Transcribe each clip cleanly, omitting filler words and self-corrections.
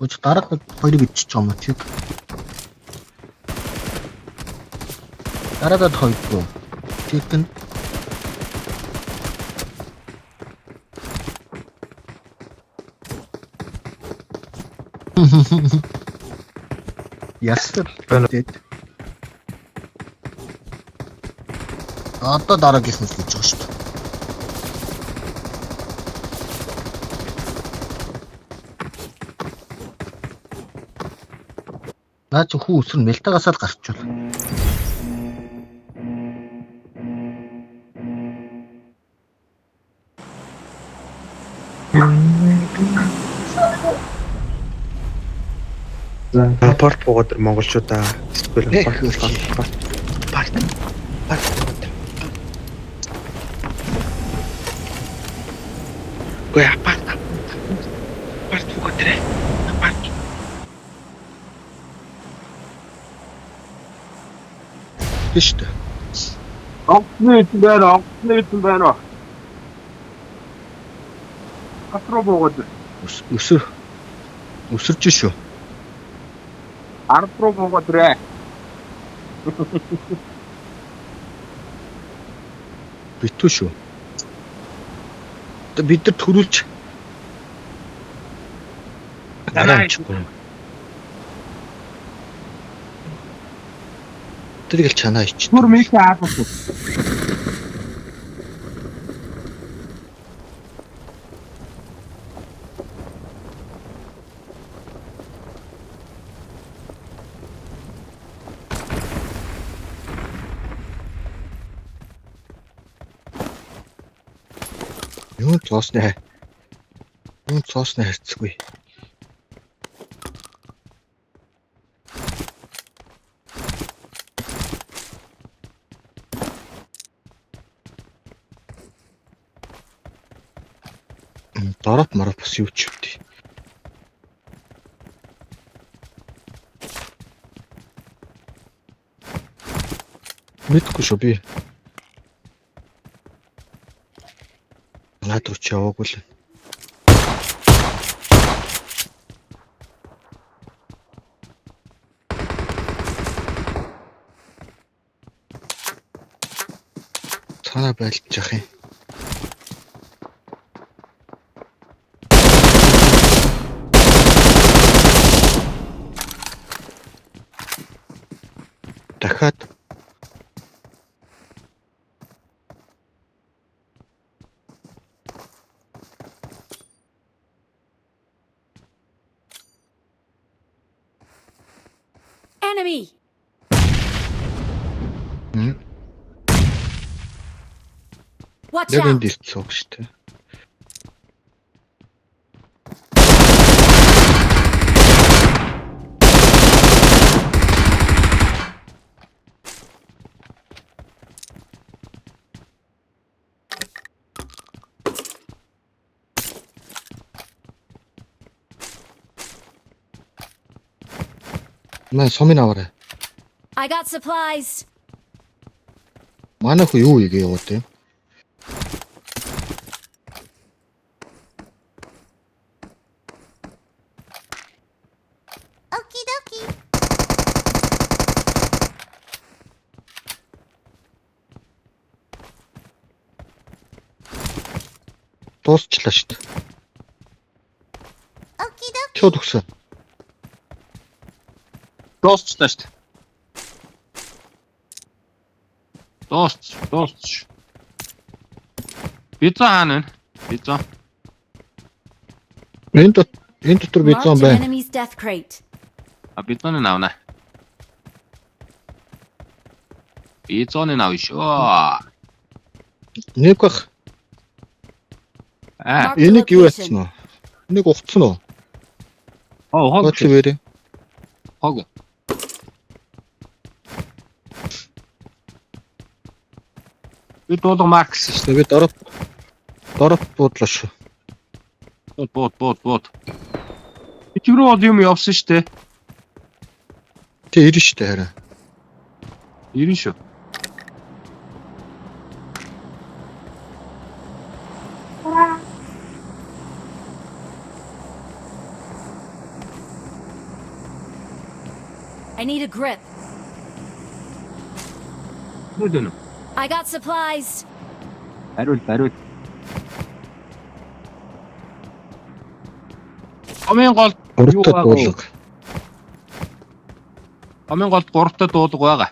Үгүй дарга хоёрыг идчихэж байгаа юм уу чиг. Дараагаад хоёрдгоо. Чикен. Ясар дэд. Одоо дараагийнх нь л гэж байгаа шүү дээ. Наа чи хүү өсөр мэлтагасаа л гарчвал. За апарт буугаад тэр монголчуудаа эсвэл Эх, апарт хөрхий. апарт апарт апарт буугаад. Гүй апарт апарт буугаад тэр апарт. Тийм шүү дээ. Онгоцны эзэн байна уу? Онгоцны эзэн байна уу? Хат руу буугаад Өсөр өсөрж шүү. ард руу буугаад ирээ. Битүү шүү. Одоо бид нар төрүүлж Дараа амжихгүй. Тэр их л чанаа ич. Түр микэ хаалт. Юу цоосны юу цоосны харьцгүй. Дорот морот бас юу ч үгүй. Мэдгүй шүү би. Наад руу чи яваагүй л. Цаана байлж явах юм. Дахиад Enemy! Хм. Watch Яг out! энд ирсэн үг шүү дээ. Манай сумын аваарай. I got supplies! Манай хүү юу хийгээ яваад юм? Okie dokie. Дуусчлаа шүү дээ. Okie dokie. Шууд өгсөн. Дуусчлаа шүү дээ. Дуусч, дуусч. Бизон хаана вэ? Бизон. Энэ дот энэ дотор бизон Marked an байна. enemy's death crate. А бизоныг авна. Бизоныг авна шүү. Нэг бах. Аа, Mark the Энийг юу location. яатсан уу? Энийг ухцсан уу? оо хог. Гоц вэрэ. Хог. Би дуулга Маркс шүү. Би дорот дорот буудлаа шүү. Бууд бууд бууд бууд. Ичиг рүү бол юм явсан шүү дээ. Тэ ирнэ шүү дээ харин. Ирнэ шүү. I need a grip. Нүд өнө. I got supplies. Бариул бариул. Гомын гол юу Гуравтай байгаа вэ? дуулга. Гомын голд гуравтай дуулга байгаа.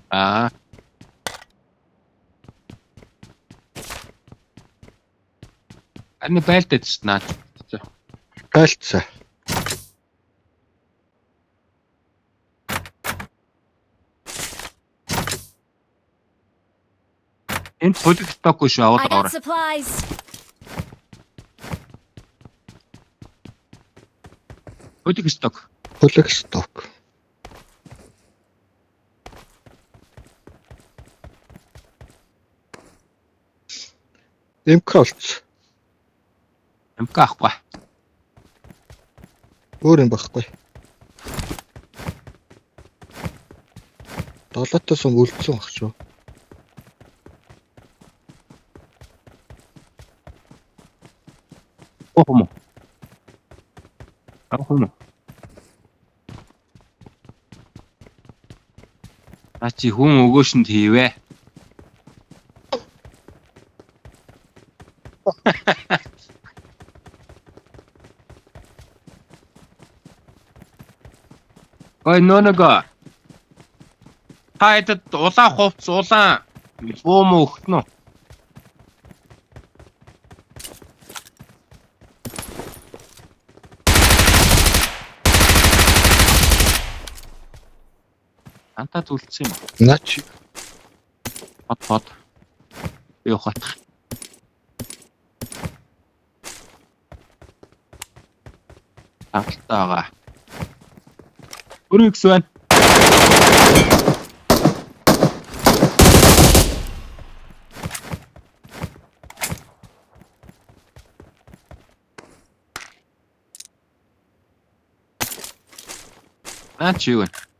Аа. Ани байлдаад ч наа. Байлцаа. Энд хөлөг стокгүй шүү I аваад got аваарай. supplies. Хөлөг сток. Хөлөг сток. МК олц. МК авахгүй. Өөр юм байхгүй. Долоотой сум үлдсэн баг шүү. Авах юм уу? Авах юм уу? А чи хүн өгөөшөнд хийвэ. Ой нөө. Та хэдэд улаан хувц, улаан буу мó өгтөн үү? Антаа зүлдсэн юм. Наач Хот хот. Би ухаатах. Хангалттай байгаа. Өрөө ихс байна. Наа чи юу вэ?